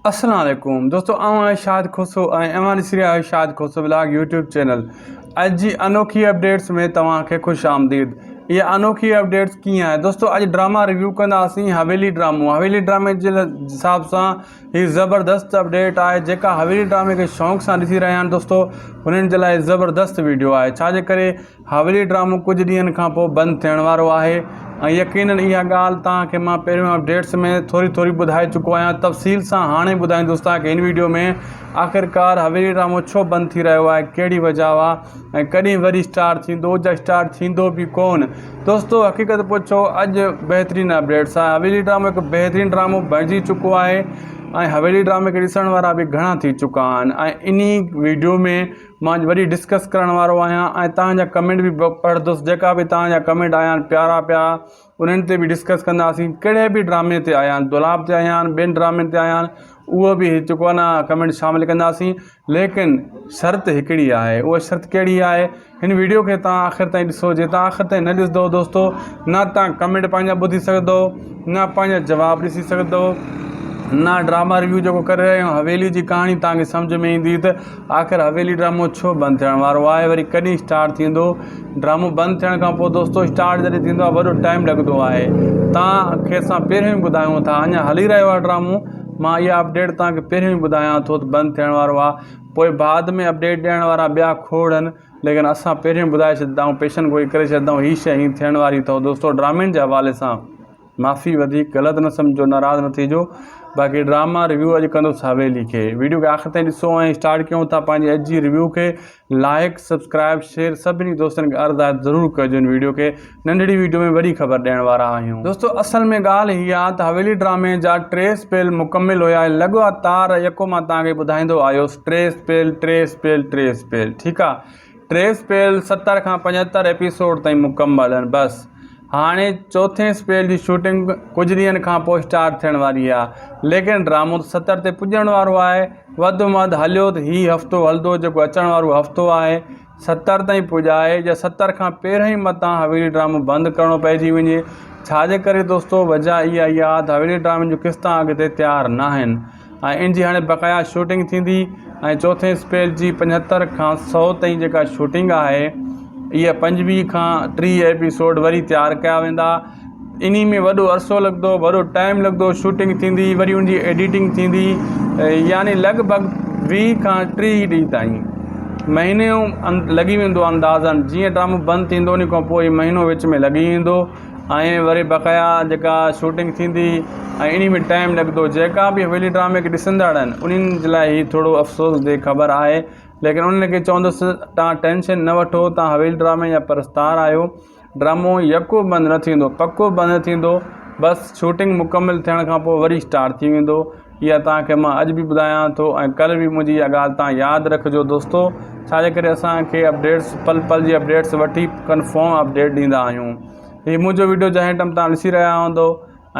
السلام عليڪم دوستو آئون آهيان شاهد کوسو ۽ اوهان ڏسي رهيا آهيو Shahid Khoso vlog YouTube channel اڄ جي انوکي اپڊيٽس ۾ توهان کي خوش آمديد اها انوکي اپڊيٽس ڪيئن آهي دوستو اڄ ڊراما ريويو ڪنداسين حويلي ڊرامو حويلي ڊرامي جي حساب سان هي زبردست اپڊيٽ آهي جيڪا حويلي ڊرامي کي شوق سان ڏسي رهيا آهن دوستو انهن جي لاء زبردست ويڊيو آهي ڇا جي ڪري حويلي ڊرامو ڪجهه ڏينهن کان پوء بند ٿيڻ وارو آهي ۽ يقينن اها ڳالهه توهان کي مان پهريون اپڊيٽس ۾ ٿوري ٿوري ٻڌائي چڪو آهيان تفصيل سان هاڻي ٻڌائيندس توهان کي هن ويڊيو ۾ آخرڪار حويلي ڊرامو ڇو بند ٿي رهيو آهي ڪهڙي وجه آهي ۽ ڪڏهن وري اسٽارٽ ٿيندو جا اسٽارٽ ٿيندو به ڪون دوستو حقيقت پڇو اڄ بهترين اپڊيٽس آهي حويلي ڊرامو هڪ بهترين ڊرامو بڻجي چڪو آهي ۽ حويلي ڊرامي کي ڏسڻ وارا به گهڻا ٿي چڪا آهن ۽ انهي ويڊيو ۾ مان اڄ وري ڊسڪس ڪرڻ وارو آهيان ۽ توهان جا ڪمينٽ به پڙهندس جيڪا به توهان جا ڪمينٽ آيا آهن پيارا پيارا انهن تي به ڊسڪس ڪنداسين ڪهڙي به ڊرامي تي آيا آهن دولاب تي آيا آهن ٻين ڊرامن تي آيا آهن اهو به جيڪو آهي نه ڪمينٽ شامل ڪنداسين ليڪن شرط هڪڙي آهي اها شرط ڪهڙي آهي هن ويڊيو کي توهان آخر تائين ڏسو جي توهان آخر تائين نه ڏسندو دوستو نه توهان ڪمينٽ پنهنجا ٻڌي سگهندو نه پنهنجا جواب ڏسي سگهندو نه ڊراما ريويو جيڪو ڪري رهيا آهيون حويلي جي ڪهاڻي توهان کي سمجهه ۾ ايندي ته آخر حويلي ڊرامو ڇو بند ٿيڻ وارو آهي وري ڪڏهن اسٽارٽ ٿيندو ڊرامو بند ٿيڻ کان پوء دوستو اسٽارٽ جڏهن ٿيندو آهي وڏو ٽائيم لڳندو آهي توهان کي اسان پهريون ئي ٻڌايون ٿا اڃا هلي رهيو آهي ڊرامو مان اها اپڊيٽ توهان کي پهريون ئي ٻڌايان ٿو ته بند ٿيڻ وارو آهي پوء بعد ۾ اپڊيٽ ڏيڻ وارا ٻيا کوڙ آهن ليڪن اسان پهريون ٻڌائي ڇڏيندا آهيون پيشن گوئي ڪري ڇڏيندا آهيون هي شيء هيئن ٿيڻ واري اٿو دوستو ڊرامن جي حوالي سان معافي وڌيڪ غلط نه سمجهو ناراض نه ٿيجو باقي ڊراما ريويو اڄ ڪندس حويلي کي ويڊيو کي آخر تائين ڏسو ۽ اسٽارٽ ڪيون ٿا پنهنجي اڄ جي ريويو کي لائڪ سبسڪرائب شيئر سڀني دوستن کي عرض آهي ضرور ڪجو ان ويڊيو کي ننڍڙي ويڊيو ۾ وڏي خبر ڏيڻ وارا آهيون. دوستو اصل ۾ ڳالهه هي آ ته حويلي ڊرامي جا ٽي اسپيل مڪمل هيا لڳاتار يڪو مان توهان کي ٻڌائيندو آيس ٽي اسپيل ٽي اسپيل ٽي اسپيل ٺيڪ آ ٽي اسپيل 70 کان 75 ايپيسوڊ تائين مڪمل آهن بس هاڻي چوٿين اسپيل جي شوٽنگ ڪجهه ڏينهن کان پوء اسٽارٽ ٿيڻ واري آهي ليڪن ڊرامو ته 70 تي پڄڻ وارو آهي وڌ ۾ وڌ هليو ته هي هفتو هلندو جيڪو اچڻ وارو هفتو آهي 70 تائين پڄائي يا 70 کان پهرين ئي متان حويلي ڊرامو بند ڪرڻو پئجي وڃي ڇا جي ڪري دوستو وجه اها ئي آهي ته حويلي ڊرامي جون قسطان اڳتي تيار ناهن ۽ ان جي هاڻي بقايا شوٽنگ ٿيندي ۽ چوٿين اسپيل جي 75 کان 100 تائين جيڪا شوٽنگ آهي اها 25 کان 30 ايپيسوڊ وري تيار ڪيا ويندا انهي ۾ وڏو عرصو لڳندو وڏو ٽائيم لڳندو شوٽنگ ٿيندي وري ان جي ايڊيٽنگ ٿيندي يعني لڳ ڀڳ 20 کان 30 ڏينهن تائين مهينو لڳي ويندو اندازن جيئن ڊرامو بند ٿيندو ان کان پوء مهينو وچ ۾ لڳي ويندو ۽ وري بقايا جيڪا شوٽنگ ٿيندي ۽ انهي ۾ ٽائيم لڳندو جيڪا به حويلي ڊرامي کي ڏسندڙ آهن انهن جي لاء هي ٿورو افسوس جي خبر آهي ليڪن انهن کي چوندس تان ٽينشن نه وٺو تان حويلي ڊرامي جا پرستار آهيو ڊرامو يڪو بند نه ٿيندو پڪو بند نه ٿيندو بس شوٽنگ مڪمل ٿيڻ کان پوء وري اسٽارٽ ٿي ويندو اها توهان کي مان اڄ به ٻڌايان ٿو ۽ ڪلهه به منهنجي اها ڳالهه توهان ياد رکجو دوستو ڇا جي ڪري اسان کي اپڊيٽس پل پل جي اپڊيٽس وٺي ڪنفرم اپڊيٽ ڏيندا آهيون هي منهنجو ويڊيو جنهن ٽائم توهان ڏسي رهيا هوندو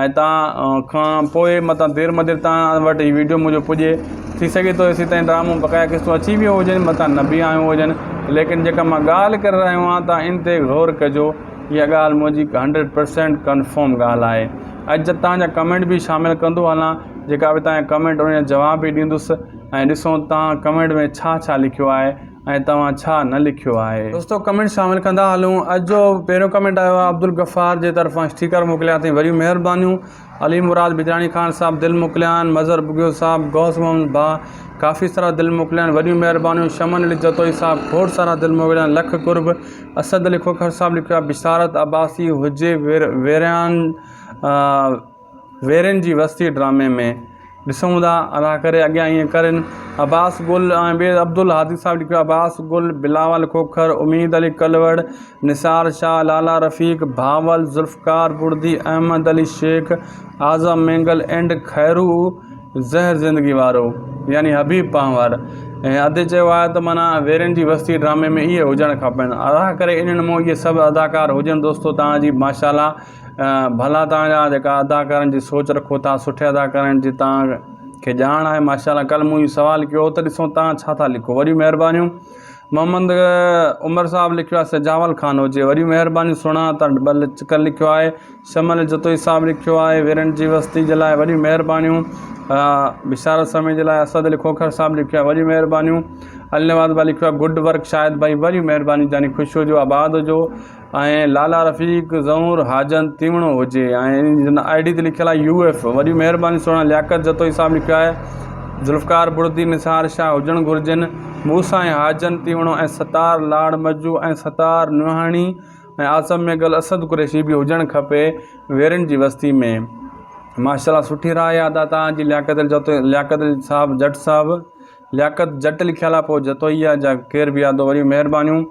۽ توهان کان پوء متان دير مدير توهان وٽ هي ويڊيو منهنجو پڄي ٿي سگهي ٿو ايسي تائين ڊرامو بقايا قسطون اچي ويو هجن متان نه به آيون هجن ليڪن جيڪا مان ڳالهه ڪري رهيو آهيان توهان ان تي غور ڪجو اها ڳالهه منهنجي هنڊريڊ پرسينٽ ڪنفرم ڳالهه آهي اڄ جا توهان جا ڪمينٽ به شامل ڪندو هلان جيڪا به توهان جا ڪمينٽ ان جا جواب به ڏيندس ۽ ڏسون توهان ڪمينٽ ۾ ڇا ڇا لکيو آهي ۽ توهان ڇا نه لکيو آهي. دوستو ڪمينٽ شامل ڪندا هلون اڄ جو پهريون ڪمينٽ آيو آهي عبدالغفار جي طرفان اسٽيڪر موڪليا اٿئي وڏيون مهربانيون علي مراد بجراڻي خان صاحب دل موڪليا آهن مظهر بگيو صاحب غوث محمد ڀاء ڪافي سارا دل موڪليا آهن وڏيون مهربانيون شمن علي جتوئي صاحب کوڙ سارا دل موڪليا آهن لک قرب اسد علي کوکر صاحب لکيو آهي بشارت عباسي هجي ويريان ويرين جي وستي ڊرامي ۾ ڏسون ٿا الله ڪري اڳيان ائين ڪرين عباس گل ۽ ٻي عبدالهادي صاحب لکيو عباس گل بلاول کوکر اميد علي ڪلوڙ نثار شاهه لالا رفيق بھاول ذوالفقار بڙدي احمد علي شيخ اعظم مينگل اينڊ خيرو زهر زندگي وارو يعني حبيب پنهور ۽ ادي چيو آهي ته معنيٰ ويرين جي وستي ڊرامي ۾ اهي هجڻ کپن الله ڪري انهن مون اهي سڀ اداڪار هجن دوستو توهان جي ماشاءالله ڀلا توهان جا جيڪا اداڪارن جي سوچ رکو ٿا سٺي اداڪارن جي توهان کي ڄاڻ آهي ماشاءالله ڪل مون اهو سوال ڪيو ته ڏسو توهان ڇا ٿا لکو وڏيون مهربانيون. محمد عمر صاحب لکيو آهي سجاول خان هجي وڏيون مهربانيون سهڻا تان ٻل چڪر لکيو آهي شمل جتوئي صاحب لکيو آهي ويرن جي وستي جي لاء وڏيون مهربانيون بشارت سمي جي لاء اسد علي کوکر صاحب لکيو آهي وڏيون مهربانيون علي نواز ڀاء لکيو آهي گڊ ورڪ شاهد ڀائي وڏيون مهربانيون جاني خوش هجو آباد هجو ۽ لالا رفيق زئور حاجن تيوڻو هجي ۽ I D تي لکيل آهي يو ايف وڏيون مهربانيون سهڻا لياقت جتوئي صاحب لکيو آهي ذوالفقار بڙدي نثار شاهه هجڻ گهرجن موسيٰ ۽ حاجن تيوڻو ۽ ستار لاڙ مجو ۽ ستار نوحاڻي ۽ اعظم ميگل اسد قريشي به هجڻ کپي ويرن جي وستي ۾ ماشاءالله سٺي راء آ ادا توهان جي لياقت علي جتوئي لياقت علي صاحب جٽ صاحب لياقت جٽ لکيل آ پوء جتوئي آ جا ڪير به آ تو وڏيون مهربانيون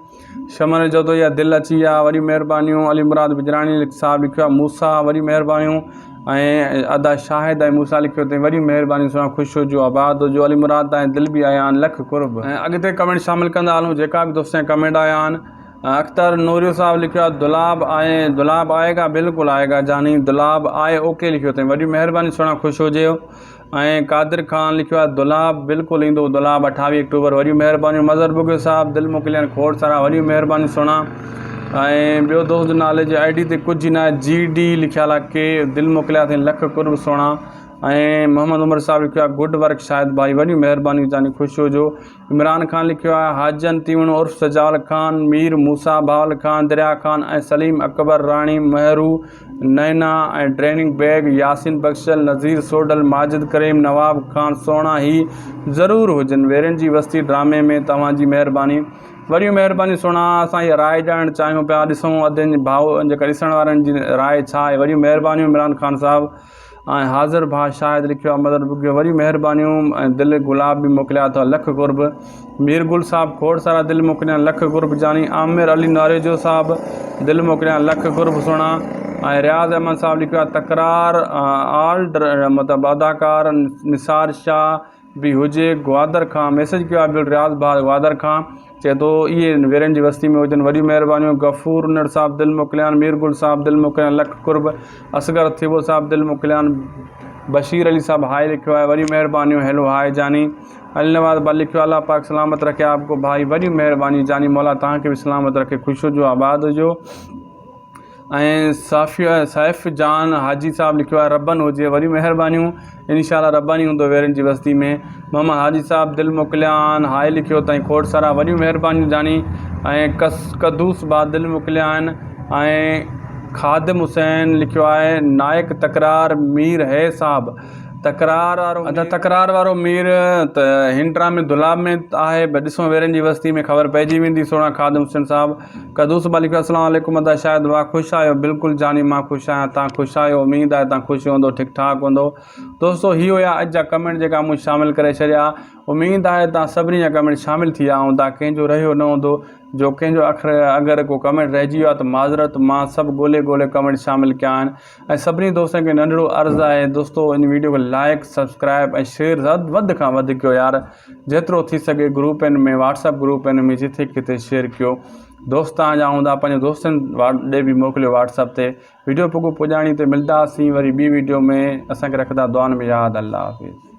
شمن جتوئي آ دل اچي آ وڏيون مهربانيون علي مراد بجراڻي صاحب لکيو آ موسيٰ وڏيون مهربانيون ۽ ادا شاهد ۽ موسيٰ لکيو اٿئي وڏيون مهربانيون سهڻا خوش هجو آباد هجو علي مراد تائين دل به آيا آهن لک قرب ۽ اڳتي ڪمينٽ شامل ڪندا هلون جيڪا به دوستن جا ڪمينٽ آيا آهن اختر نوريو صاحب لکيو آهي دولاب آئي دولاب آئي گا بلڪل آئي گا جاني دولاب آئي اوڪي لکيو اٿئي وڏيون مهربانيون سهڻا خوش هجي ۽ قادر خان لکيو آهي دولاب بلڪل ايندو دولاب اٺاويهه اڪٽوبر وڏيون مهربانيون مظهر ٻگهيو صاحب دل موڪليا آهن کوڙ سارا وڏيون مهربانيون سهڻا ۽ ٻيو دوست جو نالي جي I D تي ڪجهه نه آهي جي ڊي لکيل آهي ڪي دل موڪليا اٿئي لک قرب سهڻا ۽ محمد عمر صاحب لکيو آهي گڊ ورڪ شاهد ڀائي وڏيون مهربانيون جاني خوش هجو عمران خان لکيو آهي حاجن تيوڻ عرف سجاول خان مير موسيٰ بهاول خان دريا خان ۽ سليم اڪبر راڻي مهرو نينا ۽ ٽريننگ بيگ ياسين بخشل نذير سوڍل ماجد ڪريم نواب خان سهڻا هي ضرور هجن ويرين جي وستي ڊرامي ۾ توهان جي مهرباني وڏيون مهربانيون سهڻا اسان هي راء ڄاڻڻ چاهيون پيا ڏسون ادين ڀاء جيڪا ڏسڻ وارن جي راء ڇا آهي وڏيون مهربانيون عمران خان صاحب ۽ حاضر ڀاء شاهد لکيو آهي مدد ٻگهيو وري مهربانيون ۽ دل گلاب به موڪليا اٿو لک قرب مير گل صاحب کوڙ سارا دل موڪليا لک قرب جاني عامر علي ناريجو صاحب دل موڪليا لک قرب سهڻا ۽ رياض احمد صاحب لکيو آهي تڪرار آل مطلب اداڪار نثار شاهه به هجي گوادر کان ميسج ڪيو آهي بل رياض ڀاء گوادر کان چئي ٿو اهي ويرين جي وستي ۾ هجن وڏيون مهربانيون غفور انڙ صاحب دل موڪليان مير گل صاحب دل موڪليان لک قرب اصغر ٿيٻو صاحب دل موڪليان بشير علي صاحب هاء لکيو آهي وڏيون مهربانيون هيلو هاء جاني علي نواز بل لکيو الله پاڪ سلامت رکي آپ کو ڀائي وڏيون مهربانيون جاني مولا توهان کي به سلامت رکي خوش هجو آباد هجو ۽ صافيه سيف جان حاجي صاحب لکيو آهي ربن هجي وڏيون مهربانيون انشاء الله ربن ئي هوندو ويرن جي وستي ۾ محمد حاجي صاحب دل موڪليا آهن هاء لکيو اٿائين کوڙ سارا وڏيون مهربانيون جاني ۽ ڪس قدوس با دل موڪليا آهن ۽ خادم حسين لکيو آهي نائڪ تڪرار مير هي صاحب تڪرار وارو ادا تڪرار وارو مير ته هن ڊرامي دولاب ۾ آهي به ڏسو ويرن جي وستي ۾ خبر پئجي ويندي سهڻا خادم حسين صاحب قدوس با لکيو اسلام عليڪم ادا شاهد واھ خوش آهيو بلڪل جاني مان خوش آهيان تان خوش آهيو اميد آهي تان خوش هوندو ٺيڪ ٺاڪ هوندو دوستو هي هيا اڄ جا ڪمينٽ جيڪا مون شامل ڪري ڇڏيا اميد آهي تان سڀني جا ڪمينٽ شامل ٿي ويا هوندا ڪنهن جو رهيو نه هوندو جو ڪنهن جو اکر اگر ڪو ڪمينٽ رهجي ويو آهي ته معذرت مان سڀ ڳولي ڳولي ڪمينٽ شامل ڪيا آهن ۽ سڀني دوستن کي ننڍڙو عرض آهي دوستو ان ويڊيو کي لائڪ سبسڪرائب ۽ شيئر وڌ کان وڌ ڪيو يار جيترو ٿي سگهي گروپن ۾ واٽس اپ گروپن ۾ جٿي ڪٿي شيئر ڪيو دوست تان جا هوندا پنهنجي دوستن ڏي به موڪليو واٽس اپ تي ويڊيو پڳو پڄاڻي تي ملداسين وري ٻي ويڊيو ۾ اسان کي رکندا دعائن ۾ ياد الله حافظ.